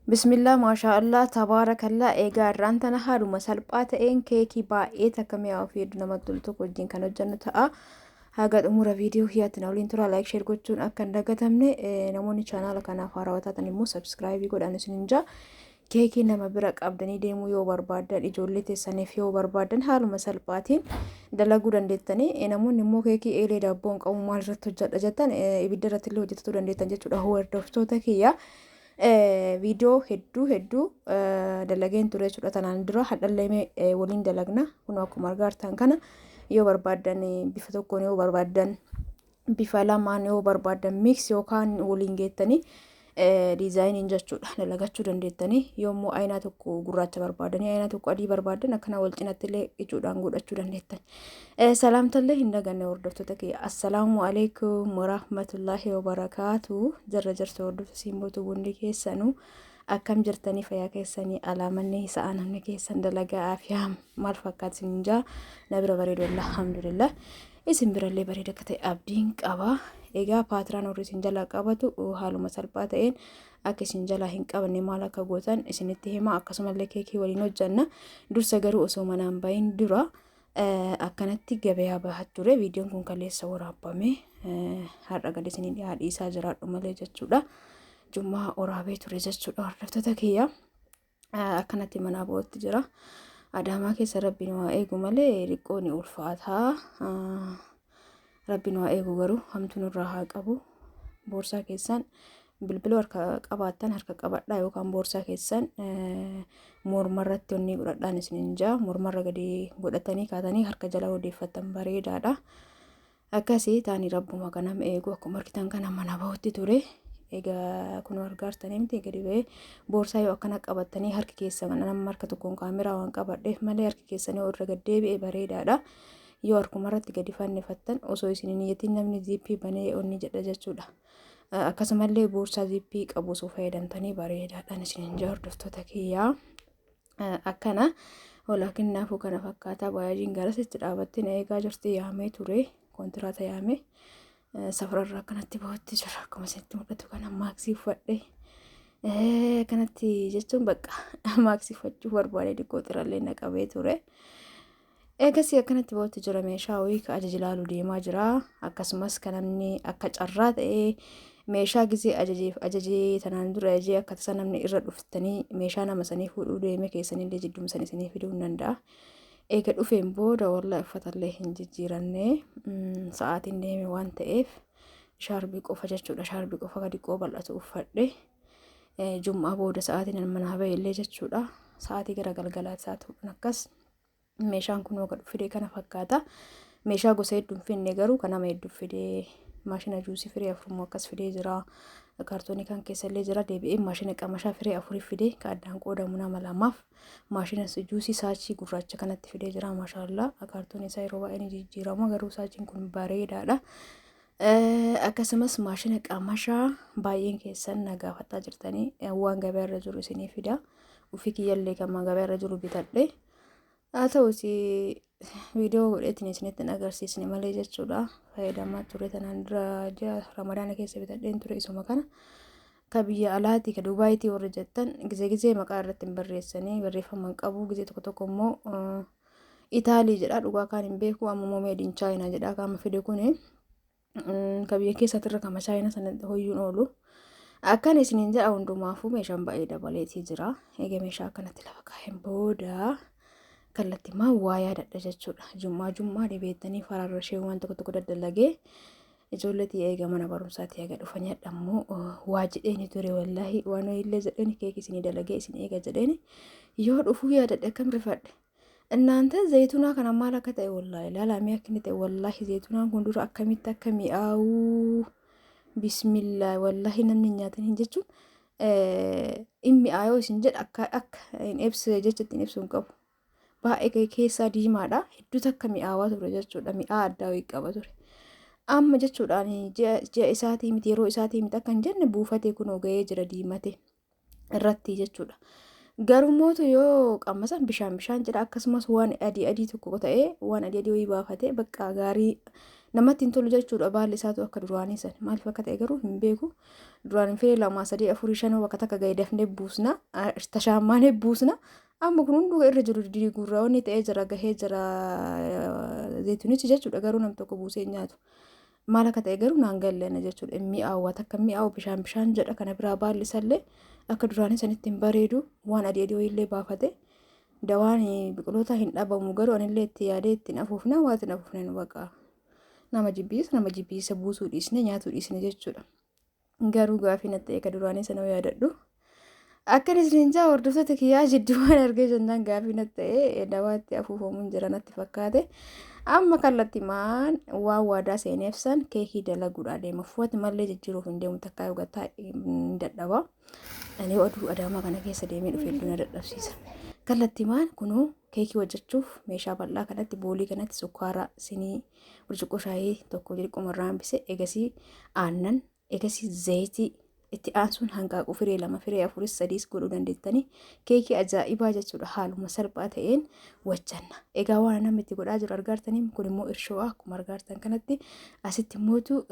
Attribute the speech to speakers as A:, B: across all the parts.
A: Bismillah, maashaa Allah, tabaarakallaa. Egaa irraan tana haaluma salphaa ta'een keekii baay'ee takka mi'aawuu fi hedduu namatti tolu tokko wajjin kan hojjennu ta'a. Haga xumura viidiyoo kiyyaatti na waliin tura, like, share gochuun akka hin dagatamne, namoonni chaanaala kanaaf haarawaa taatan immoo subscribe godhaan isinin jaa. Keekii nama bira qabdanii deemuu yoo barbaaddan, ijoollee teessaniif yoo barbaaddan, haaluma salphaatiin dalaguu dandeettanii. Namoonni immoo keekii eelee daabboon qabu maal irratti hojjedha jettan, ibidda irratti illee hojjechuu dandeettan jechuudha, hordoftoota kiyya. Viidiyoo hedduu hedduu dalageen ture jechuudha tanaan dura, hadhallee waliin dalagna. Kun akkuma argaa kana yoo barbaaddan bifa tokkoon, yoo barbaaddan bifa lamaan, yoo barbaaddan mix yookaan waliin geettanii diizaayiniin jechuudha dalagachuu dandeettanii. Yommuu aynaa tokko gurraacha barbaadanii, aynaa tokko adii barbaadan, akkana wal cinatti illee icuudhaan godhachuu dandeettan. Salaamtallee hin daganne, hordoftoota kiyya. Assalaamu alaikum warahmatullaahi wabarakaatu. Jarra jirtu, hordoftoota simbootu hundi keessanuu, akkam jirtanii? Fayyaa keessanii? Alaamanni sa'a namni keessan dalagaa afiyaa maal fakkaatu isin jaa? Na bira bareedu, alhamdulillah. Isin birallee bareeda akka ta'e abdiin qaba. Egaa paatiraan warri isin jalaa qabatu haaluma salphaa ta'een akka isin jalaa hin qabanne maal akka gootan isinitti hima. Akkasumallee keekii waliin hojjanna. Dursa garuu osoo manaan bahin dura akkanatti gabayaa bahaa ture. Viidiyoon kun kaleessa waraabame, har'a gadi isinii dhiyaa jiraadhu malee jechuudha. Jummaa waraabee ture jechuudha, hordoftoota kiyya. Akkanatti manaa ba'utti jira. Adaamaa keessa rabbiin waa eegu malee xiqqoo ni ulfaataa. Rabbiin waa eegu garuu hamtuu nurraa haa qabu. Boorsaa keessan bilbila harka qabaattan harka qabadhaa, yookaan boorsaa keessan mormarratti onni godhadhaan isinin jaa. Mormarra gadi godhatanii kaatanii harka jala odeeffattan bareedaadha. Akkasii taanii rabbuma kanam eegu. Akkuma argitan kana mana bahutti ture. Egaa kun argaartanii miti, gadi ba'ee boorsaa yoo akkana qabattanii harki keessan, nama harka tokkoon kaameraa waan qabadheef malee, harki keessan yoo irra gad deebi'e bareedaadha. Yoo harkumarratti gadi fannifattan, osoo isin hin iyyatin namni ziippii banee onni jedha jechuudha. Akkasumallee boorsaa ziippii qabu osoo fayyadamtanii bareedaadhaan isin hin hordoftoota kiyyaa. Akkana walaakinnaafuu kana fakkaataa baay'een garasitti dhaabattee na eegaa jirti, yaamee ture, kontiraata yaamee safararraa akkanatti bahutti jira. Akkuma isinitti mul'atu kana maaksii uffadhe kanatti jechuun bakka maaksii uffachuu barbaade, xiqqoo xirallee na qabee ture. Eegasii akkanatti bahutti jira, meeshaa wayii ka ajaja ilaaluu deemaa jira. Akkasumas kan namni akka carraa ta'ee meeshaa gizee ajajeef ajajee tanaan dura ajajee akka tasa namni irra dhuftanii meeshaa nama sanii fuudhuu deeme keessanillee jiddumsan isinii fiduu hin danda'a. Eega dhufeen booda wallahi uffatallee hin jijjiiranne, sa'aatiin deeme waan ta'eef shaarbii qofa jechuudha. Shaarbii qofa gadi qoo bal'atu uffadhe. Jum'aa booda sa'aatiin manaa ba'e illee jechuudha. Sa'aatii gara galgalaa sa'aatii akkas. Meeshaan kun hoo fide kana fakkaata. Meeshaa gosa hedduun finne garuu kan nama hedduu fide, maashina juusii firee afurmoo akkas fidee jira. Kaartoonii kan keessa illee jira. Deebi'ee maashina qamashaa firee afurii fide, kan addaan qoodamu nama lamaaf. Maashina juusii saachii gurraacha kanatti fidee jira, maashaallaa. Kaartoonii isaa yeroo baay'ee ni jijjiirama, garuu saachiin kun bareedaadha. Akkasumas maashina qamashaa baay'een keessan na gaafataa jirtanii, waan gabaa irra jiru isinii fida. Ofii kiyyallee kan gabaa irra jiru bitadhe. Haa ta'uti viidiyoo godheetiin isinitti hin agarsiisne malee jechuudha. Fayyadamaa ture tanaan dura, ji'a Ramadaana keessa bitadheen ture isuma kana. Ka biyya alaatii, ka Dubaayitii warri jettan, gizee gizee maqaa irratti hin barreessanii, barreeffama hin qabu. Gizee tokko tokko immoo Itaalii jedha, dhugaa kaan hin beeku. Amma immoo made in China jedha qaama fide kuni. Ka biyya keessatti irra kama China sana hoyyuun oolu. Akkan isiniin jedha, hundumaafuu meeshaan baay'ee dabaleetii jira. Egaa meeshaa akkanatti lafa kaa'een booda kallattimaa waa yaadadha jechuudha. Jummaa jummaa dhibeettanii fararra ishee waan tokko tokko daddalagee ijoolleetii eega mana barumsaatti eega dhufanii ammoo waa jedheeni ture, wallaahi waan illee jedheeni, keekii isinii dalagee isin eega jedheeni, yoo dhufuu yaadadhe akkam rifadhe. Innaanta zayituunaa kana maal akka ta'e wallaahi ilaalamee akka inni ta'e, wallaahi zayituunaan kun dura akkamitti akka mi'aawuu, bismillah, wallaahi namni hin nyaatin hin jechuun in mi'aayoo isin jedha, akka akka hin ibsu, jecha ittiin ibsu hin qabu. Baay'ee keessaa diimaadha. Hedduu takka mi'aawaa ture jechuudha. Mi'aa addaa wayii qaba ture. Amma jechuudhaan ji'a isaatii miti, yeroo isaatii miti akka hin jenne, buufatee kunoo ga'ee jira diimate irratti jechuudha. Garuu mootu yoo qammasan bishaan bishaan jedha, akkasumas waan adii adii tokko ta'ee, waan adii adii wayii baafatee bakka gaarii Namatti hin tolu jechuudha baalli isaatu akka duraanii san. Maaliif akka ta'e garuu hin beeku. Duraan firee 2, 3, 4, 5 bakka takka ga'e dafnee buusna. Tashaammaanee buusna. Amma kun hunduu irra jiru gurraa inni ta'ee jira gahee jira zayitunichi jechuudha garuu nam tokko buusee nyaatu. Maal akka ta'e garuu naan galleena jechuudha. Mi'aawu takka mi'aawu bishaan bishaan jedha kana biraa baalli isallee akka duraanii sanitti hin bareedu waan adii adii wayiillee baafate. Dawaan biqiloota hin dhabamu garuu anillee itti yaadee ittiin afuufna waa ittiin afuufne nu baqa. Nama jibbiisa nama jibbiisa buusuu dhiisne nyaatuu dhiisne jechuudha. Garuu gaafii natti ta'e ka duraanii sana yaadadhu. Akkan isin jaa hordoftoota kiyyaa jidduu waan argee jennaan gaafii natti ta'e dawaatti afuufamuun jira natti fakkaate. Amma kallattimaan waan waadaa seeneef san keekii dalaguudha deema. Fuwati mallee jijjiiruuf hin deemu takkaa yoo gataa hin dadhaba. Ani oduu Adaamaa kana keessa deemee dhufe hedduu na dadhabsiisa. Kallattimaan kunuu keekii hojjechuuf meeshaa bal'aa kanatti boolii kanatti sukkaara sinii burcuqqoo shaayii tokko xiqquma irraa hambise egasii aannan egasii zayitii itti aansuun hanqaaquu firee 2 firee 4 3 godhuu dandeettanii keekii ajaa'ibaa jechuudha haaluma salphaa ta'een wajjanna. Egaa waan namni itti godhaa jiru argaartanii kun immoo irshoo akkuma argaartan kanatti asitti mootu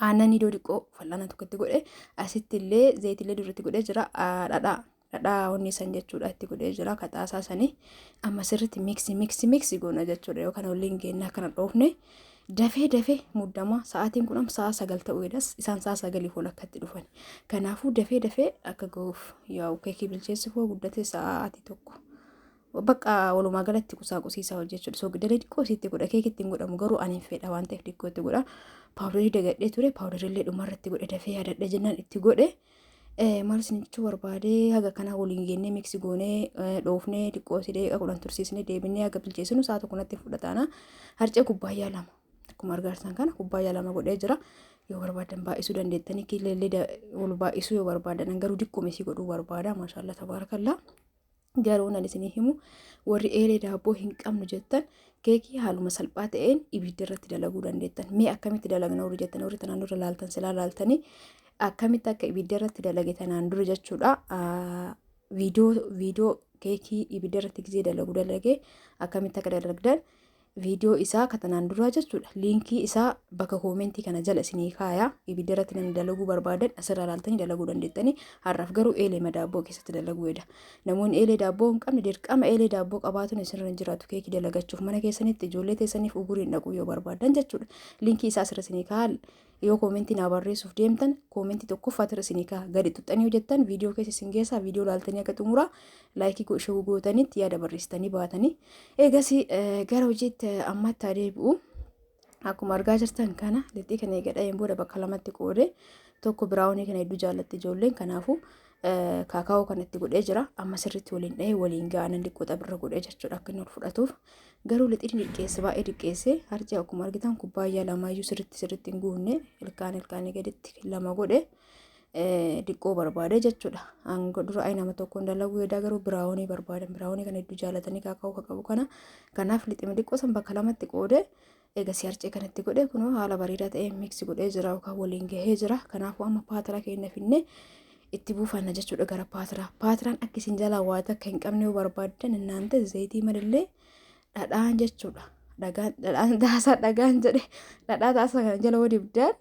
A: aannan iddoo xiqqoo fal'aana tokkotti godhe asitti illee zayitillee duratti godhee jira dhadhaa. Dhadhaa wanni san jechuudha itti godhee jira kaxaasaa sanii amma sirriitti miksi miksi miksi goona jechuudha yookaan waliin geennaa kana dhoofne dafee dafee muddama sa'aatiin kun amma sa'a 9 ta'uu jedhas isaan sa'a 9 ol akkatti dhufan kanaafuu dafee dafee akka ga'uuf yaa'u keekii bilcheessuuf guddate sa'aatii tokko bakka walumaa galatti qusaaqusii isaa hojjechuudha soogiddalee xiqqoo isitti godha keekii ittiin godhamu garuu ani hin fedha waan ta'eef xiqqoo itti godha paawudarii dagadhee ture paawudarii dhumarratti godhe dafee yaadadhe jennaan itti godhe. Maal isin jechuu barbaadee haga kana waliin geennee miksi goonee dhoofnee xiqqoo si daqiiqaa 10 tursiisnee deebinee haga bilcheessinu sa'a tokko natti fudhataana. Harcee kubbaayyaa 2 akkuma argaartan kana kubbaayyaa 2 godhee jira. Yoo barbaadan baay'isuu dandeettanii kiileellee wal baay'isuu yoo barbaadan garuu diqqoo isii godhuu barbaada. Maashaallah tabaarakallaa. Garuu nan isinii himu warri eelee daabboo hin qabnu jettan keekii haaluma salphaa ta'een ibidda irratti dalaguu dandeettan. Mee akkamitti dalagna warri jettan warri tanaan dura laaltan silaa laaltanii akkamitti akka ibidda irratti dalage tanaan dura jechuudha. Viidiyoo keekii ibidda irratti gizee dalagu dalage akkamitti akka dalagdan viidiyoo isaa ka tanaan duraa jechuudha. Liinkii isaa bakka koomentii kana jala isinii kaaya. Ibidda irratti namni dalaguu barbaadan asirraa laaltanii dalaguu dandeettanii. Har'aaf garuu eelee daabboo keessatti dalaguu hedha. Namoonni eelee daabboo hin qabne dirqama eelee daabboo qabaatuun isinirra hin jiraatu keekii dalagachuuf mana keessanitti ijoollee teessaniif uguriin dhaquu yoo barbaadan jechuudha. Liinkii isaa asirra isinii kaaya. Yoo koomentii naa barreessuuf deemtan koomentii tokkoffaatti irra isinii ka'a. Gadi tuxxanii hojjettan viidiyoo keessa isin geessaa viidiyoo laaltanii akka xumuraa laayikii ishee gootanitti yaada barreessitanii baatanii. Eegas gara hojiitti ammatti adeebi'u. Akkuma argaa jirtan kana lixii kana eega dhaheen booda bakka lamatti qoodee tokko biraawunii kana hedduu jaallatti ijoolleen kanaafuu kaakaa'oo kanatti godhee jira. Amma sirriitti waliin dhahee waliin ga'anan xiqqoo xabirra godhee jechuudha akka inni ol fudhatuuf. Garuu lixiin xiqqeesse baay'ee xiqqeesse harcee akkuma argitan kubbaayyaa lamaayyuu sirriitti sirriitti hin guunne ilkaan ilkaanii gaditti lama godhe xiqqoo barbaade jechuudha. Hanga dura ayi nama tokkoon dalaguu edaa garuu biraawunii barbaadan biraawunii kana hedduu jaalatanii kaakaa'oo kan qabu kana kanaaf lixima xiqqoo san bakka lamatti qoode eegasii harcee kanatti godhe kunoo haala bareedaa ta'een miksi godhee jira yookaan waliin gahee jira. Kanaafuu amma paatira keenya finne itti buufanna jechuudha gara paatiraa. Paatiraan akka isin jalaa waa takka hin qabne yoo barbaaddan innaante zayitii malallee dhadhaan jechuudha. Dhagaan dhadhaan taasaa dhagaan jedhe dhadhaa taasaa kana jala yoo dibdan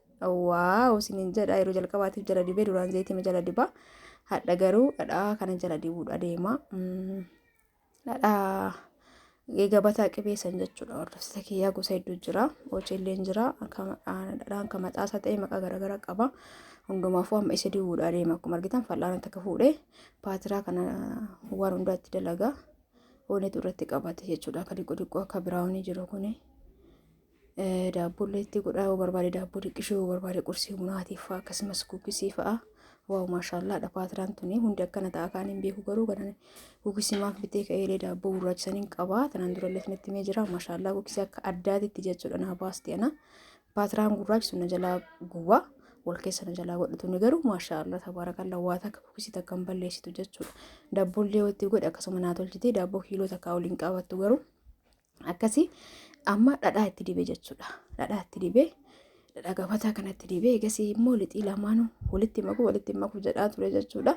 A: waaw isiniin jedha yeroo jalqabaatiif jala dibee duraan zayitii jala diba. Hadha garuu dhadhaa kana jala dibuudha deema. Dhadhaa gabataa qibeessan jechuudha. Hordoftoota kiyyaa gosa hedduu jira. Hojiileen jira. Dhadhaan kan maxaasaa ta'e maqaa garaagaraa qaba. Hundumaafuu amma isa dibuudha deema. Akkuma argitan fal'aana takka fuudhee paatiraa kana waan hundaatti dalagaa. Oonitu irratti qabate jechuudha. Akka xiqqoo xiqqoo akka biraawunii jiru kuni. Daabboollee itti godhaa yoo barbaade daabboo xiqqishuu yoo barbaade qursii bunaatiif fa'a akkasumas kuukisii fa'a. Waaw maashaallaadha paatiraan tuni hundi akkana ta'a kaan hin beeku garuu kana kuukisii maaf bitee ka'eelee daabboo gurraachisaniin qaba. Tanaan durallee isinitti himee jira maashaallaa kuukisii akka addaatitti jechuudha naa baasti ana. Paatiraan gurraachi sun na jalaa guba wal keessa na jalaa godhatu ni garuu maashaallaa tabaarakallaa waa takka kuukisii takka hin balleessitu jechuudha. Daabboollee yoo itti godhe akkasuma naa tolchite daabboo kiiloo takkaa waliin qabattu garuu akkasii amma dhadhaa itti dibee jechuudha. Dhadhaa itti dibee dhadhaa gabataa kanatti dibee egasii immoo lixii lamaanuu walitti maku jedhaa ture jechuudha.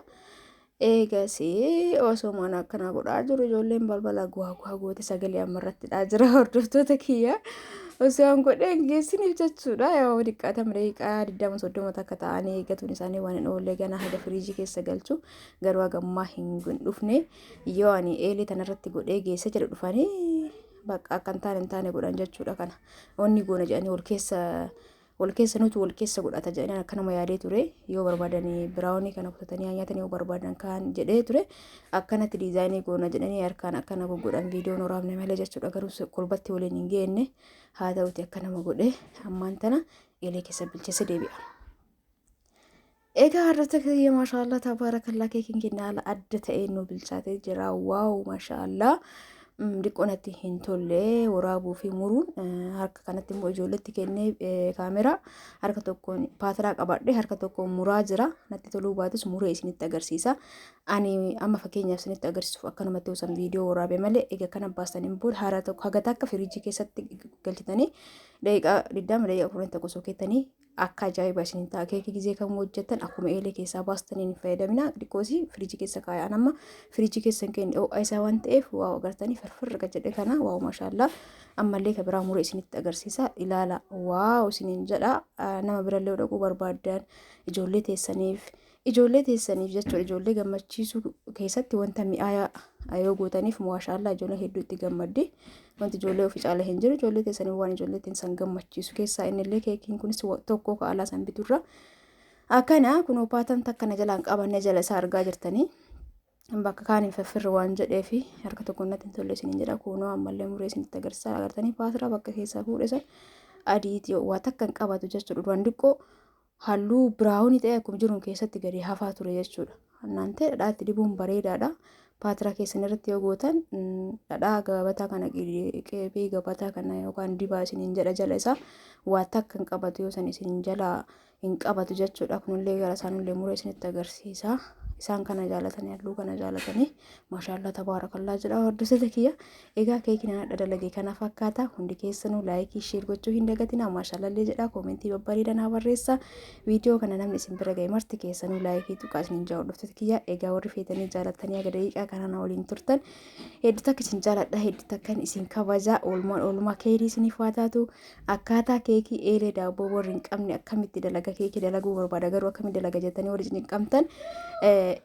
A: Eegasii osoo mana akkana godhaa jiru ijoolleen balbala guwaa guwaa goote sagalee amma irratti dhaa jira hordoftoota kiyya. Osoo an godhee hin geessiniif jechuudha. Yoo xiqqaatama daqiiqaa 20 30 takka ta'anii eeggatuun isaanii waan hin oolle, ganaa haga firiijii keessa galchu garuu hagammaa hin dhufne. Yoo ani eelee tanarratti godhee geesse jedhu dhufanii bakka akka hin taane godhan jechuudha. Kana wanni goona jedhanii wal keessa nuti wal keessa godhata jedhanii akkanuma yaadee ture. Yoo barbaadan brownie kana kutatanii nyaatan, yoo barbaadan kaan jedhee ture. Akkanatti design goona jedhanii harkaan akkana goggodhan, viidiyoon waraabne malee jechuudha. Garuu kolbatti waliin hin geenne. Haa ta'uti, akkanuma godhe ammaan tana eelee keessa bilcheesse deebi'a. Egaa hordoftoota kiyya, maashaallah tabaarakallaa, keekiin keenya haala adda ta'een nu bilchaatee jira. Wow, maashaallah. Xiqqoo natti hin tolle waraabuu fi muruun. Harka kanatti immoo ijoolletti kennee kaameraa harka tokkoon paatiraa qabadhe, harka tokkoon muraa jira. Natti toluu baatus muree isinitti agarsiisa. Ani amma fakkeenyaaf isinitti agarsiisuuf akkanumatti osoo viidiyoo waraabe malee, egaa kana baastaniin booda haala tokko haga takka firiijii keessatti galchitanii daqiiqaa 20, daqiiqaa 11 osoo keettanii akka ajaa'iba isin ta'a. Keekii gizee kamuu hojjettan akkuma eelee keessaa baastanii hin fayyadamina, xiqqoosii firiijii keessa kaayaan. Amma firiijii keessa hin kenne, ho'a isaa waan ta'eef. Wow, agartanii firfirra jedhe kana. Wow, maashaallaa. Ammallee ka biraa muree isinitti agarsiisa, ilaala. Wow isiniin jedha. Nama birallee dhaquu barbaaddan, ijoollee teessaniif jechuudha, ijoollee gammachiisuu keessatti wanta mi'aayaa yoo gootaniif, maashaallaa, ijoollee hedduu itti gammaddi. Wanti ijoollee ofii caala hin jiru. Ijoollee teessaniif waan ijoollee san gammachiisu keessaa innillee keekiin kunis tokko ka alaa san biturra. Akkana kunoo paatan takkana jalaan qabanne jala isaa argaa jirtanii. Bakka kaan hin firfirri waan jedheefi harka tokko natti hin tolle isiniin jedha. Kunoo ammallee muree isinitti agarsiisa. Agartanii, paatiraa bakka keessaa fuudhe san adiiti, waa takka hin qabatu jechuudha. Duraan diqqoo halluu brown ta'e akkuma jiruun keessatti gadi hafaa ture jechuudha. Annaan ta'e dhadhaatti dibuun bareedaadha. Paatiraa keessan irratti yoo gootan, dhadhaa gabataa kana, qeebii gabataa kana yookaan dibaa isiniin jedha. Jala isaa waa takka hin qabatu, yoo san isin jala hin qabatu jechuudha. Kunillee gara isaanillee muree isinitti agarsiisa. Isaan kana jaalatanii, halluu kana jaalatanii, maashaallaa tabaarakallaa jedha hordoftoota kiyya. Egaa keekiin hadha dalage kana fakkaata. Hundi keessanuu like, share gochuu hin dagatina. Maashaallallee jedha, comment babbareedaa naa barreessa. Viidiyoo kana namni isin bira ga'e marti keessanuu like tuqaa isiniin jaa hordoftoota kiyya. Egaa warri feetanii jaalattanii haga daqiiqaa kana na waliin turtan, hedduu takka isin jaaladha, hedduu takkan isin kabaja. Oolmaan oolmaa keerii isiniif haa taatu. Akkaataa keekii eelee daabboo warri hin qabne, akkamitti dalaga, keekii dalaguu barbaada garuu akkamitti dalaga jettanii warri cinqamtan,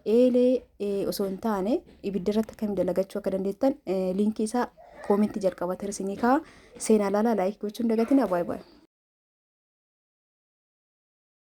A: eelee osoo hin taane ibidda irratti akkamitti dalagachuu akka dandeettan link isaa comment jalqabateera isinii ka'a. Seenaa laalaa, like gochuun dagatina. Baay'ee baay'ee.